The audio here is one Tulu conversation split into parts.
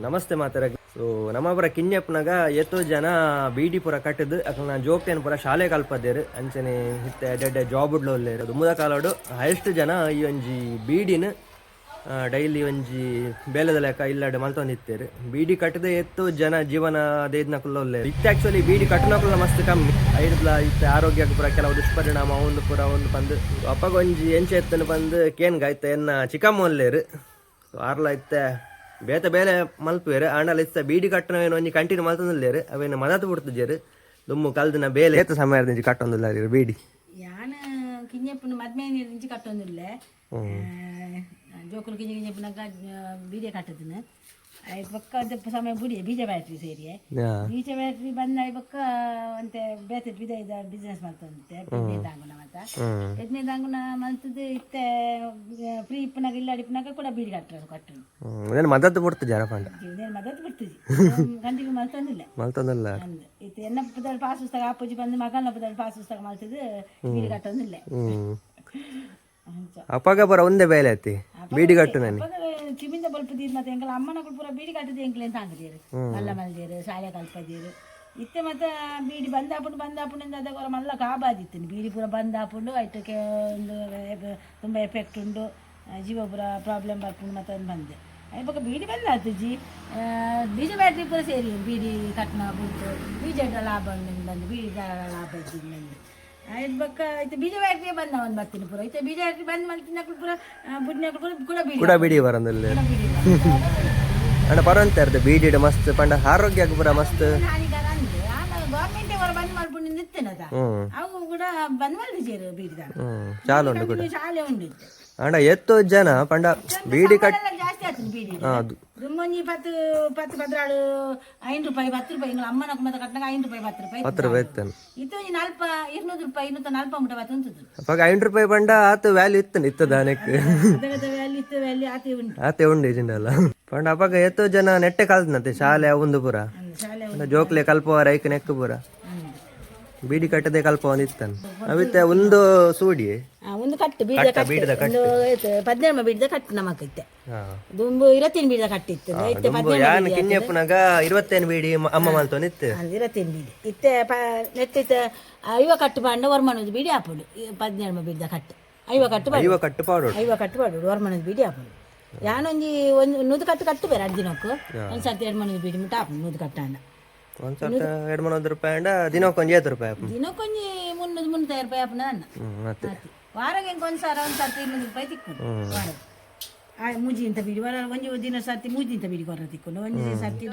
ನಮಸ್ತೆ ಮಾತರ. ಸೊ ನಮ್ಮ ಪುರ ಕಿನ್ಯಪ್ಪನಾಗ ಏತೋ ಜನ ಬೀಡಿ ಪುರ ಕಟ್ಟದು ಅಕಲ್ನ ಜೋಕ್ತೇನ್ ಪುರ ಶಾಲೆ ಕಲ್ಪದೇರು. ಅಂಚನೆ ಇತ್ತೆ ಎಡ್ಡೆ ಜಾಬ್ ಉಳ್ಳೇರು. ದುಮ್ಮದ ಕಾಲಡು ಹೈಯೆಸ್ಟ್ ಜನ ಈ ಒಂಜಿ ಬೀಡಿನ ಡೈಲಿ ಒಂಜಿ ಬೇಲೆದ ಲೆಕ್ಕ ಇಲ್ಲಡೆ ಮಲ್ತೊಂದಿತ್ತೇರು. ಬೀಡಿ ಕಟ್ಟದೆ ಎತ್ತು ಜನ ಜೀವನ ದೇದ್ನಕುಲ್ಲ ಉಲ್ಲೇರು. ಇತ್ತೆ ಆಕ್ಚುಲಿ ಬೀಡಿ ಕಟ್ಟನಕುಲ್ಲ ಮಸ್ತ್ ಕಮ್ಮಿ ಐಡ್ಲ. ಇತ್ತೆ ಆರೋಗ್ಯಕ್ಕೆ ಪೂರ ಕೆಲವು ದುಷ್ಪರಿಣಾಮ ಒಂದು ಪೂರ ಒಂದು ಪಂದ್ ಅಪ್ಪಗ ಒಂಜಿ ಎಂಚ ಎತ್ತನ ಪಂದ್ ಕೇನ್ಗ ಇತ್ತೆ ಎನ್ನ ಚಿಕ್ಕಮ್ಮ ಉಲ್ಲೇರು. ಸೊ ಆರ್ಲ ಇತ್ತೆ ಬೇತೆ ಬೇಲೆ ಮಲ್ಪುವೆರ್. ಆಂಡಲ ಇತ್ತೆ ಬೀಡಿ ಕಟ್ಟನವೇನು ಒಂಜಿ ಕಂಟಿನ್ಯೂ ಮಲ್ತೊಂದುಲ್ಲೇರು. ಅವೇನು ಮದತ್ ಬಿಡ್ತುಜೆರ್. ದುಮ್ಮು ಕಲ್ದಿನ ಬೇಲೆ ಏತ ಸಮಯ ಕಟ್ಟೊಂದುಲ್ಲ ಬೀಡಿ? ಯಾನ್ ಕಿഞ്ഞಪ್ಪನ ಮದ್ಮೆ ಇಂಚಿ ಕಟ್ಟೊಂದಿಲ್ಲ. ಜೋಕುಲು ಕಿഞ്ഞ ಕಿഞ്ഞಪ್ಪನಾಗ ಬೀಡಿಯ ಕಟ್ಟದನ. I ಬೊಕ್ಕ ದಪ್ಪ ಸಮಯ ಬುಡಿ ಬೀಜ ಬ್ಯಾಟ್ರಿ ಸೇರಿಯೆ. ಬೀಜ ಬ್ಯಾಟ್ರಿ ಬಂದ I ಬೊಕ್ಕ ಒಂತೆ ಬೇತೆ ಬಿದ ಬಿಸ್ನೆಸ್ ಮಲ್ತೊಂತೆ ಎದ್ನೇ ದಾಂಗುನ ಮತ್ತ. ಎದ್ನೇ ದಾಂಗುನ ಮಲ್ತದ್ದು ಇತ್ತೆ ಫ್ರೀ ಇಪ್ಪನಾಗ ಇಲ್ಲ ಇಪ್ಪನಾಗ ಕೂಡ ಬೀಡಿ ಕಟ್ಟರು ಕಟ್ಟರು. ಅದೇನು ಮದತ್ ಬಿಡ್ತುಜಾರ ಪಂಡ? ಜೀವನ ಮದತ್ ಬಿಡ್ತುಜಿ, ಕಂಟಿನ್ಯೂ ಮಲ್ತೊಂದಿಲ್ಲ. ಮಲ್ತೊಂದುಲ್ಲ. ಅಂದ್ ಇತ್ತೆ ಎನ್ನ ಪುದರ್ ಪಾಸ್ ಪುಸ್ತಕ ಆಪುಜಿ ಬಂದು ಮಗನ ಪುದರ್ ಪಾಸ್ ಪುಸ್ತಕ ಮಲ್ತದ್ದು ಬೀಡಿ ಕಟ್ಟೊಂದಿಲ್ಲ. ಅಂಚ. ಅಪ್ಪಗ ಪೂರ ಒಂದೇ ಬೇಲೆ ಐತಿ ಬೀಡಿ ಕಟ್ಟು ನಾನು. ಅಪ್ಪಗ ಚಿಮಿಂದ ಬಲ್ಪ ದೀರ್ ಮತ್ತೆ ಎಂಕಲ ಅಮ್ಮನ ಪೂರ ಬೀಡಿ ಕಟ್ಟದ ಎಂಕಲೆ ಅಂತ ಅಂಗದೀರು, ಮಲ್ಲ ಮಲ್ದೇರು, ಶಾಲೆ ಕಲ್ಪದೀರು. ಇತ್ತೆ ಮತ್ತೆ ಬೀಡಿ ಬಂದಾಪುಂಡು ಬಂದಾಪುಂಡು ಅಂತ ಅದಕ್ಕೆ ಮಲ್ಲ ಕಾಬಾದಿತ್ತು. ಬೀಡಿ ಪೂರ ಬಂದಾಪುಂಡು, ಐಟಕ್ಕೆ ಒಂದು ತುಂಬ ಎಫೆಕ್ಟ್ ಉಂಡು, ಜೀವ ಪೂರ ಪ್ರಾಬ್ಲಮ್ ಬರ್ಪುಂಡು ಮತ್ತೆ ಒಂದು ಬಂದೆ. ಬೊಕ್ಕ ಬೀಡಿ ಬಂದ ಆತುಜಿ. ಬೀಜ ಬ್ಯಾಟ್ರಿ ಪೂರ ಸೇರಿ ಬೀಡಿ ಕಟ್ನ ಬುಡ್ತು ಬೀಜ ಲಾಭ ಉಂಡು ಬಂದು ಬೀಡಿ ಲಾಭ ಇದ್ದಿದ್ದು ಬಂದು ಆಯ್ತು. ಬೊಕ್ಕ ಇತ್ತೆ ಬೀಜ ಬ್ಯಾಟ್ರಿ ಬಂದ ಒಂದು ಬರ್ತೀನಿ ಪೂರ. ಇತ್ತೆ ಬೀಜ ಬ್ಯಾಟ್ರಿ ಬಂದ್ ಮಲ್ತಿನಕ್ಲು ಪೂರ ಬುಡ್ನಕ್ಲು ಪೂರ ಕೂಡ ಬೀಡಿ. ಕೂಡ ಬೀಡಿ ಬರಂದಿಲ್ಲ. ಕೂಡ ಬೀಡಿ. ಅಂಡ ಪರಂತ ಇರ್ತದೆ ಬೀಡಿ ಮಸ್ತ್ ಪಂಡ ಆರೋಗ್ಯಕ್ಕೆ ಪೂರ ಮಸ್ತ್ ಹಾನಿಕಾರ ಅಂದ್. ಆಮೇಲೆ ಗೌರ್ಮೆಂಟ್ ಅವರ ಬಂದ್ ಮಲ್ಪುಂಡು ನಿತ್ತೇನದ. ಅವು ಕೂಡ ಬಂದ್ ಮಲ್ತಿಜೇರು ಬೀಡಿದ. ಚಾಲು ಉಂಡು ಕೂಡ. ಶಾಲೆ ಉಂಡು ಇತ್ತೆ. ಅಂಡ ಎತ್ತೋ ಜನ ಪಂಡ ಬೀಡಿ ಕಟ್ ಸಂಬಳ ಎಲ್ಲ ಜಾಸ್ತಿ ಆಯ್ತು ಬೀಡಿ. ಅದು. ದುಮ್ಮೊಂಜಿ ಪತ್ತು ಪತ್ತು ಪದ್ರಾಳು 5 ರೂಪಾಯಿ 10 ರೂಪಾಯಿ. ಎಂಗಳ ಅಮ್ಮನ ಮತ್ತೆ ಕಟ್ಟನಾಗ 5 ರೂಪಾಯಿ 10 ರೂಪಾಯಿ. 10 ರೂಪಾಯಿ ಇತ್ತನು. ಇತ್ತು ಒಂಜಿ ನಲ್ಪ 200 ರೂಪಾಯಿ 240 ಮುಟ ಬತ್ತುಂತದ್ದು. ಅಪ್ಪಾಗ 5 ರೂಪಾಯಿ ಪಂಡ ಆತು ವ್ಯಾಲ್ಯೂ ಇತ್ತನು ಇತ್ತದ ಅನೆಕ್. ಅದಗದ ವ್ಯಾಲ್ಯೂ ಇತ್ತು, ವ್ಯಾಲ್ಯೂ ಆತಿ ಉಂಟು. ಆತೆ ಉಂಡು ಇಜಿಂಡಲ್ಲ. ಪಂಡ ಅಪ್ಪಾಗ ಎತ್ತೋ ಜನ ನೆಟ್ಟೆ ಕಲ್ತನತೆ ಶಾಲೆ ಒಂದು ಪೂರ. ಅಂದ್ ಶಾಲೆ. ಪಂಡ ಜೋಕ್ಲೆ ಕಲ್ಪವಾರ ಐಕ್ ನೆಕ್ ಪೂರ ಬೀಡಿ ಕಟ್ಟದೆ ಕಲ್ಪ ಒಂದು ಇತ್ತನು. ಅವಿತ್ತೆ ಒಂದು ಸೂಡಿ. ಒಂದು ಕಟ್ಟು ಬೀಡಿದ ಕಟ್ಟು. ಬೀಡಿದ. ಒಂದು 17 ಬೀಡಿದ ಕಟ್ಟು ನಮಕ್ ಇತ್ತೆ. ದುಂಬು 25 ಬೀಡಿದ ಕಟ್ಟಿತ್ತು, ಇತ್ತೆ ದುಂಬು 17. ಯಾನ್ ಕಿನ್ಯಪ್ಪನಾಗ 25 ಬೀಡಿ ಅಮ್ಮ ಮಲ್ತೊಂದಿತ್ತು. 25 ಬೀಡಿ ಇತ್ತೆ. ನೆಟ್ಟಿತ್ತ ಐವ ಕಟ್ಟು ಪಾಂಡ ವರ್ಮನದ ಬೀಡಿ ಆಪುಂಡು. 17 ಬೀಡಿದ ಕಟ್ಟು ಐವ ಕಟ್ಟು ಪಾಡು. ಐವ ಕಟ್ಟು ಪಾಡೋಡು. ಐವ ಕಟ್ಟು ಪಾಡು ವರ್ಮನದ ಬೀಡಿ ಆಪುಂಡು. ಯಾನೊಂಜಿ ಒಂದು ನೂದು ಕಟ್ಟು ಕಟ್ಟು ಬೇರೆ ಅರ್ಧ ದಿನಕ್ಕು ಒಂದು ಸರ್ತಿ 2 ಮನದ ಬೀಡಿ ಮುಟ್ಟ ಆಪುಂಡು ನೂದು ಕಟ್ಟಾಂಡ. ಒಂದ್ ಸಾವಿರದ ಎರಡು ಮುನ್ನೂರು ರೂಪಾಯಿ ಅಂಡ ದಿನಕ್ಕೊಂದು ಏತ್ ರೂಪಾಯಿ ಆಪುಂಡು? ದಿನಕ್ಕೊಂಜಿ 300 350 ರೂಪಾಯಿ ಆಪುಂಡು ಅನ್ನ. ಮತ್ತೆ. ವಾರಕ್ಕೆ ಒಂದು ಸಾವಿರ ಒಂದು ಸರ್ತಿ 200 ರೂಪಾಯಿ ತಿಕ್ಕೊಂಡು ವಾರ. ಆ ಮೂಜಿ ಇಂತ ಬೀಡಿ ವಾರ ಒಂಜಿ ದಿನ ಸರ್ತಿ ಮೂಜಿ ಇಂತ ಬೀಡಿ ಕೊರ ತಿಕ್ಕೊಂಡು, ಒಂಜಿ ಸರ್ತಿ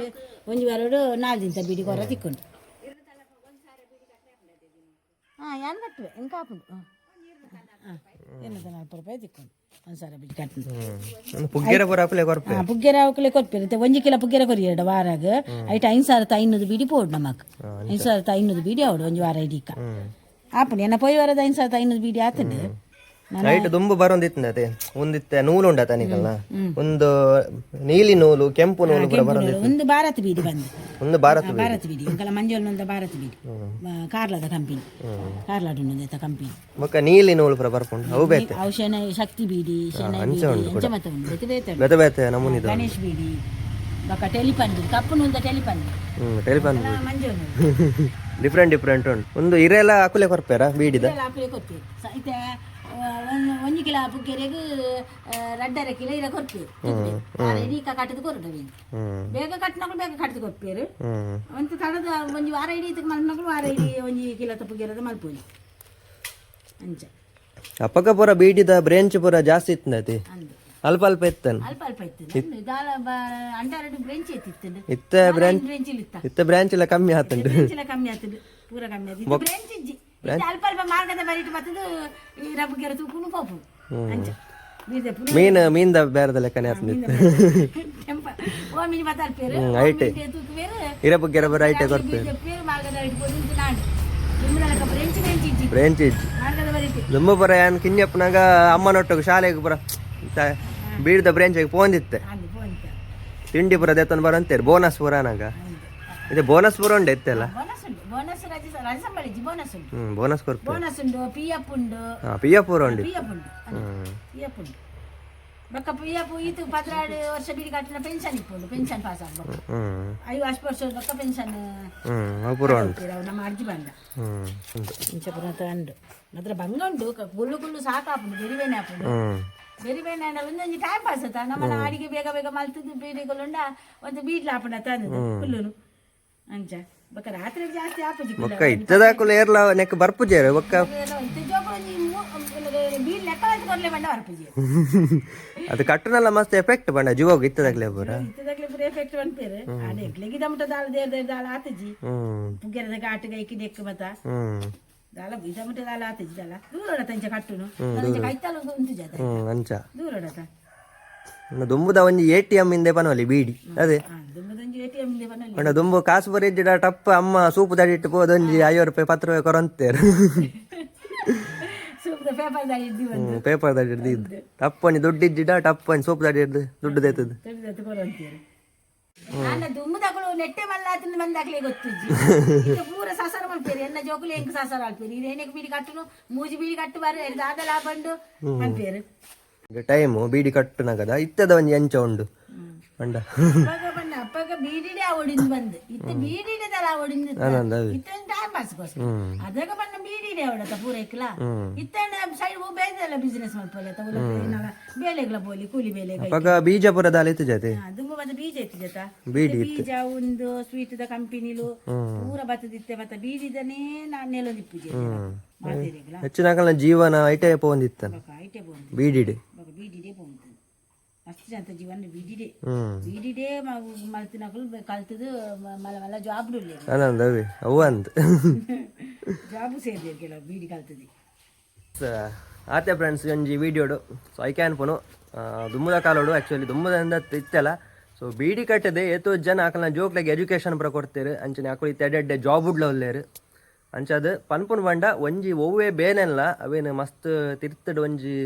ಒಂಜಿ ವಾರಡು ನಾಲ್ಕು ದಿನ ಬೀಡಿ ಕೊರ ತಿಕ್ಕೊಂಡು. ಹಾಂ, ಯಾನ್ ಕಟ್ಟುವೆ ಎಂಕ ಆಪುಂಡು. ಹಾಂ ಹಾಂ 240 ರೂಪಾಯಿ ತಿಕ್ಕೊಂಡು 1000 ಬೀಡಿ ಕಟ್ಟು. ಒಂದು ಪುಗ್ಗೆರ ಪೂರ ಅಕುಲೆ ಕೊರ್ಪೆ. ಪುಗ್ಗೆರ ಅವಕಲೆ ಕೊರ್ಪೇರು. ಒಂಜಿ ಕಿಲೋ ಪುಗ್ಗೆರ ಕೊರಿಯಡ ವಾರಾಗ. ಐಟ್ 5500 ಬೀಡಿ ಪೋಡು ನಮಕ್. 5500 ಬೀಡಿ ಅವಡು ಒಂಜಿ ವಾರ ಇಡೀಕ ಆಪುಂಡು. ಎನ್ನ ಪೋಯಿ ವಾರದ 5500 ಬೀಡಿ ಆತಂಡು. ನೈಟ್ ದುಂಬು ಬರೊಂದಿತ್ತು ಅದೇ ಒಂದಿತ್ತೆ ನೂಲು ಉಂಡ ತನಿಕಲ್ಲ, ಒಂದು ನೀಲಿ ನೂಲು ಕೆಂಪು ನೂಲು ಪೂರ ಬರೊಂದಿತ್ತು. ಒಂದು ಭಾರತ್ ಬೀಡಿ ಬಂದು. ಒಂದು ಭಾರತ ಬೀಡಿ. ಭಾರತ್ ಬೀಡಿ ಎಂಕಲ ಮಂಜೋಲ್ನೊಂದ ಭಾರತ್ ಬೀಡಿ, ಕಾರ್ಲದ ಕಂಪನಿ, ಕಾರ್ಲಾಡ್ ಉಂಡು ಕಂಪನಿ. ಬೊಕ್ಕ ನೀಲಿ ನೂಲು ಪೂರ ಬರ್ಪುಂಡು ಅವು ಬೇತೆ. ಅವು ಶೆಣ ಶಕ್ತಿ ಬೀಡಿ, ಶೆಣ ಬೀಡಿ ಅಂಚ ಮತ್ತೆ ಉಂಡು ಬೇತೆ ಬೇತೆ ಉಂಡು. ಬೇತೆ ಬೇತೆ ನಮೂನಿದು. ಗಣೇಶ್ ಬೀಡಿ ಬೊಕ್ಕ ಟೆಲಿಪನ್ ಬೀಡಿ, ಕಪ್ಪು ನೂಲ್ದ ಟೆಲಿಪನ್. ಟೆಲಿಫೋನ್. ಮಂಜೋಲ್. ಡಿಫ್ರೆಂಟ್ ಡಿಫ್ರೆಂಟ್ ಉಂಟು. ಒಂದು ಇರೆಲ್ಲ ಅಕುಲೆ ಕೊರ್ಪೇರ ಬೀಡಿದ? ಆಪುಲೆ ಕೊರ್ಪೇರು. ಇತ್ತೆ ಒಂಜಿ ಕಿಲೋ ಪುಗ್ಗೆರೆಗ್ 2.5 ಕಿಲೋ ಇರ ಕೊರ್ಪೇರು. ಇಡೀಕ ಕಟ್ಟದು ಕೊರಡು. ಬೇಗ ಕಟ್ಟಿನಕುಲು ಬೇಗ ಕಟ್ಟದು ಕೊರ್ಪೇರು. ಒಂತೆ ತಡದ ಒಂಜಿ ವಾರ ಇಡೀ ಮಲ್ಪನಕುಲು ವಾರ ಇಡೀ ಒಂಜಿ ಕಿಲೋ ಪುಗ್ಗೆರದ ಮಲ್ಪೊಲಿ ಅಂಚ. ಅಪ್ಪಗ ಪೂರ ಬೀಡಿದ ಬ್ರೇಂಚ್ ಪೂರ ಜಾಸ್ತಿ ಇತ್ತು. ಅಂದು. ಅಲ್ಪ ಅಲ್ಪ ಇತ್ತನ್. ಅಲ್ಪ ಅಲ್ಪ ಇತ್ತು. ದಾಲ ಅಂಟಾರಡು ಬ್ರೆಂಚ್ ಎತ್ತಿತ್ತು. ಇತ್ತೆ ಬ್ರಾಂಚ್ ಬ್ರೆಂಚ್ ಇತ್ತ. ಇತ್ತೆ ಬ್ರಾಂಚ್ ಎಲ್ಲ ಕಮ್ಮಿ ಆತುಂಡು. ಬ್ರೆಂಚ್ ಎಲ್ಲ ಕಮ್ಮಿ ಆಗ್ತದೆ, ಪೂರ ಕಮ್ಮಿ ಆಗ್ತದೆ. ಬ್ರೆಂಚ್ ಇಜ್ಜಿ. ಇತ್ತೆ ಅಲ್ಪ ಅಲ್ಪ ಮಾರ್ಗದ ಬರಿಟ್ ಬತ್ತದು ಈ ರಬ್ಬಗೆರ ತೂಕುನು ಪೋಪು ಅಂಚ ಬೀರ್ದೆ ಪುನ. ಮೀನ್ ಮೀನ್ದ ಬೇರೆದ ಲೆಕ್ಕನೆ ಆತುಂಡು. ಕೆಂಪ ಓ ಮೀನು ಬತ್ತಾಲ್ಪೇರು. ಐಟೆ. ತೂಕುವೇರು. ಇರ ಬಗ್ಗೆರ ಬರ ಐಟೆ ಕೊರ್ಪೇರು. ಪೇರು ಮಾರ್ಗದ ಇಟ್ಟು ಪೋದು ನಾಡು ನಿಮ್ಮದಲಕ ಬ್ರೆಂಚ್ ಬ್ರೆಂಚ್ ಇಜ್ಜಿ. ಬ್ರಾಂಚ್ ಇಜ್ಜಿ. ಮಾರ್ಗದ ಬರಿಟ್. ದುಂಬು ಪೂರ ಯಾನ್ ಕಿನ್ಯಪ್ಪನಾಗ ಅಮ್ಮನೊಟ್ಟಿಗೆ ಶಾಲೆಗೆ ಪೂರ ಬೀಡ್ದ ಬ್ರಾಂಚ್ ಪೋಂದಿತ್ತೆ. ಅಂದು ಪೋಂತ. ತಿಂಡಿ ಪೂರ ದೇತೊಂದು ಬರಂತೇರು ಬೋನಸ್ ಪೂರ ನಾಗ. ಇದು ಬೋನಸ್ ಪೂರ ಉಂಡು ಇತ್ತೆಲ್ಲ. ಬೋನಸ್ ಉಂಟು. ಬೋನಸ್ ರಜೆ ರಜೆ ಸಂಬಳ ಇಜ್ಜಿ, ಬೋನಸ್ ಉಂಟು. ಬೋನಸ್ ಕೊರ್ಪೇರು. ಬೋನಸ್ ಉಂಟು, ಪಿ ಎಫ್ ಉಂಟು. ಪಿ ಎಫ್ ಪೂರ ಉಂಡು. ಪಿ ಎಫ್ ಉಂಟು, ಪಿ ಎಫ್ ಉಂಟು. ಬೊಕ್ಕ ಪುಯ್ಯ ಈತು 12 ವರ್ಷ ಬೀಡಿ ಕಟ್ಟಿನ ಪೆನ್ಷನ್ ಇಪ್ಪುಂಡು, ಪೆನ್ಷನ್ ಪಾಸ್ ಆಗ್ಬೇಕು. ಹ್ಮ್ 50 ವರ್ಷ ಬೊಕ್ಕ ಪೆನ್ಷನ್. ಹ್ಮ್ ಅವು ಪೂರ ಉಂಟು. ನಮ್ಮ ಅರ್ಜಿ ಬಂದ. ಉಂಟು. ಇಂಚ ಪೂರ ಉಂಡು ಮಾತ್ರ ಬಂಗ ಉಂಡು, ಗುಲ್ಲು ಗುಲ್ಲು ಸಾಕಾಪುಂಡು, ಬೆರಿಬೇನೆ ಆಪುಂಡು. ಬೆರಿಬೇನೆ ಆಂಡ ಒಂದೊಂಜಿ ಟೈಮ್ ಪಾಸ್ ಆತ. ನಮ್ಮ ಅಡಿಗೆ ಬೇಗ ಬೇಗ ಮಲ್ತದ್ದು ಬೀಡಿಗಳುಂಡ ಒಂದು ಬೀಡ್ಲ ಆಪುಂಡ ತಂದದ್ದು ಕುಲ್ಲುನು ಅಂಚ. ಬೊಕ್ಕ ರಾತ್ರಿ ಜಾಸ್ತಿ ಆಪುಜಿ. ಬೊಕ್ಕ ಇತ್ತದಾಕುಲು ಏರ್ಲ ನೆಕ್ ಬರ್ಪುಜೇರು ಬೊಕ್ಕ. ಇತ್ತೆ ಜೋಕುಲು ಒಂಜಿ ಬೀಡ್ ಲೆಕ್ಕ ಕೊರ್ಲೆ ಬಂಡ ಬರ್ಪುಜಿ. ಅದು ಕಟ್ಟುನಲ್ಲ ಮಸ್ತ್ ಎಫೆಕ್ಟ್ ಬಂಡ ಜೀವಗ್ ಇತ್ತದಾಗ್ಲೇ ಪೂರ. ಇತ್ತದಾಗ್ಲೆ ಪೂರ ಎಫೆಕ್ಟ್ ಪನ್ಪೇರು. ಆಂಡ ಎಗ್ಲೆಗಿ ದಮಟ ದಾಲ ದೇರ್ ದೇರ್ ದಾಲ ಆತಜಿ. ಪುಗ್ಗೆರದ ಘಾಟಿಗೆ ಐಕಿ ನೆಕ್ ಮತ. ದಾಲ ಇದಮಟ ದಾಲ ಆತಜಿ, ದಾಲ ದೂರಡತ ಇಂಚ ಕಟ್ಟುನು ಇಂಚ ಕೈತಾಲ ಉಂತು ಜಾತ. ಅಂಚ. ದೂರಡತ. ಇನ್ನು ದುಂಬುದ ಒಂಜಿ ಎಟಿಎಂ ಇಂದೆ ಪನೋಲಿ ಬೀಡಿ ಅದೇ. ದುಂಬದೊಂಜಿ ಎಟಿಎಂ ಇಂದೆ ಪನೊಲಿ. ಪಂಡ ದುಂಬು ಕಾಸು ಬರೀಜಿಡ ಟಪ್ಪ ಅಮ್ಮ ಸೂಪು ದಡಿಟ್ಟು ಪೋದೊಂಜಿ 50 ರೂಪಾಯಿ 10 ರೂಪಾಯಿ ಕೊರಂತೇರು. ಸೂಪದ ಪೇಪರ್ ದಾಳಿ ಇದ್ದಿ ಒಂದು. ಪೇಪರ್ ದಾಡಿ ಹಿಡ್ದು ಇದ್ದು ಟಪ್ಪ ಒಂಜಿ ದುಡ್ಡು ಇಜ್ಜಿಡ ಟಪ್ಪ ಒಂಜಿ ಸೂಪು ದಾಡಿ ಹಿಡ್ದು ದುಡ್ಡು ದೈತದ. ತಿಳಿದತ್ತು ಕೊರಂತೀರು. ಆಂಡ ದುಂಬುದಕುಲು ನೆಟ್ಟೆ ಮಲ್ಲಾತಿನ ಮಂದಾಕ್ಲೆ ಗೊತ್ತಿಜ್ಜಿ. ಇತ್ತೆ ಪೂರ ಸಸರ ಮಲ್ಪೇರು, ಎನ್ನ ಜೋಕುಲು ಎಂಕ್ ಸಸರ ಅಲ್ಪೇರು. ಇದು ಏನಕ್ಕೆ ಬೀಡಿ ಕಟ್ಟುನು, ಮೂಜಿ ಬೀಡಿ ಕಟ್ಟು ಬಾರು ದಾದ ಲಾಭ ಉಂಡು ಪನ್ಪೇರು. ಟೈಮು ಬೀಡಿ ಕಟ್ಟುನಗದ ಇತ್ತದ ಒಂಜಿ ಅಂಚ ಉಂಡು ಪಂಡ. ಅಪ್ಪಗ ಬಣ್ಣ ಅಪ್ಪಗ ಬೀಡಿಡೆ ಒಡಿಂದು ಬಂದು ಇತ್ತೆ ಬೀಡಿಡೆ ದಲ ಒಡಿಂದು. ಆನಂದ ಅವೆ. ಇತ್ತೆ ಟೈಮ್ ಪಾಸ್ಗೋಸ್ಕರ ಅದಾಗ ಬಣ್ಣ ಬೀಡಿಡೆ ಅವಡತ ಪೂರ ಇಕ್ಲ. ಇತ್ತೆ ಸೈಡ್ ಬೇಜಲ್ಲ ಬಿಸ್ನೆಸ್ ಮಲ್ಪೊಲಿ ಅತ್ತ ಬೇಲೆಗ್ಲ ಪೋಲಿ ಕೂಲಿ ಬೇಲೆ. ಅಪಗ ಬೀಜಪುರದ ಅಲಿತು ಜಾತೆ. ದುಂಬು ಮತ್ತೆ ಬೀಜ ಇತ್ತು ಜೊತ. ಬೀಡಿ. ಬೀಜ ಒಂದು ಸ್ವೀಟ್ the ಕಂಪನಿಲು ಪೂರ ಬತ್ತದಿತ್ತೆ ಮತ್ತೆ ಬೀಡಿದನೇ ನಾನು ನೆಲೊಂದಿಪ್ಪುಜಿ ಮಾತೇರಿಗ್ಲ. ಹೆಚ್ಚಿನ ಜೀವನ ಐಟೆ ಪೋಂದಿತ್ತನ. ಬೊಕ ಐಟೆ ಪೋಂದು. ಬೀಡಿಡೆ. ಬೊಕ ಬೀಡಿಡೆ ಪೋಂತು ಮಸ್ತ್ ಜನ ಜೀವನ ಬೀಡಿಡೆ. ಬೀಡಿಡೆ ಮಲ್ತಿನಕುಲು ಕಲ್ತದು ಮಲ್ಲ ಮಲ್ಲ ಜಾಬ್ ಉಲ್ಲೇರು. ಆನಂದ ಅವೇ ಅವು ಅಂದ್. ಜಾಬ್ ಸೇರಿದೆ ಕೆಲವು ಬೀಡಿ ಕಲ್ತದೆ. ಆತೆ ಫ್ರೆಂಡ್ಸ್ ಒಂಜಿ ವಿಡಿಯೋಡು. ಸೊ I can ಪೋನು ದುಮ್ಮದ ಕಾಲೋಡು ಆ್ಯಕ್ಚುಲಿ ದುಮ್ಮದಿಂದ ಇತ್ತಲ್ಲ. ಸೊ ಬೀಡಿ ಕಟ್ಟದೆ ಏತೋ ಜನ ಆಕಲ್ನ ಜೋಕ್ಲಾಗಿ ಎಜುಕೇಷನ್ ಪೂರ ಕೊಡ್ತೇರು. ಅಂಚನೆ ಆಕುಲು ಇತ್ತೆ ಎಡ್ಡೆ ಎಡ್ಡೆ ಜಾಬ್ ಉಡ್ಲ ಉಲ್ಲೇರು. ಅಂಚ ಅದು ಪನ್ಪುನ್ ಬಂಡ ಒಂಜಿ ಒವ್ವೇ ಬೇನೆಲ್ಲ ಅವೇನು ಮಸ್ತ್ ತಿರ್ತಡ್ ಒಂಜಿ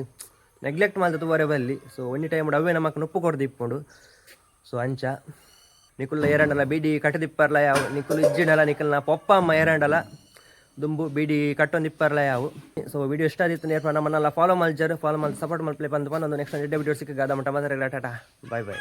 ನೆಗ್ಲೆಕ್ಟ್ ಮಲ್ತ ತೂವರೆ ಬಲ್ಲಿ. ಸೊ ಒಂಜಿ ಟೈಮ್ ಅವೇ ನಮಕ್ ನುಪ್ಪು ಕೊರ್ದು ಇಪ್ಪುಂಡು. ಸೊ ಅಂಚ ನಿಕುಲ್ಲ ಏರಂಡಲ ಬೀಡಿ ಕಟ್ಟದಿಪ್ಪರ್ಲ ಯಾವ, ನಿಕುಲು ಇಜ್ಜಿಡಲ ನಿಕಲ್ನ ಪೊಪ್ಪ ಅಮ್ಮ ಏರಂಡಲ ದುಂಬು ಬೀಡಿ ಕಟ್ಟೊಂದಿಪ್ಪರ್ಲ ಯಾವು. ಸೊ ವಿಡಿಯೋ ಇಷ್ಟ ಆದಿತ್ತು ನೇರ್ಪ ನಮ್ಮನ್ನೆಲ್ಲ ಫಾಲೋ ಮಲ್ಜರ್, ಫಾಲೋ ಮಲ್ ಸಪೋರ್ಟ್ ಮಲ್ಪ್ಲೆ ಬಂದು ಬಂದು ನೆಕ್ಸ್ಟ್ ವಿಡಿಯೋ ಸಿಕ್ಕ ಗಾದ ಮಟ್ಟ ಮಾತಾಡ. Tata, bye boy.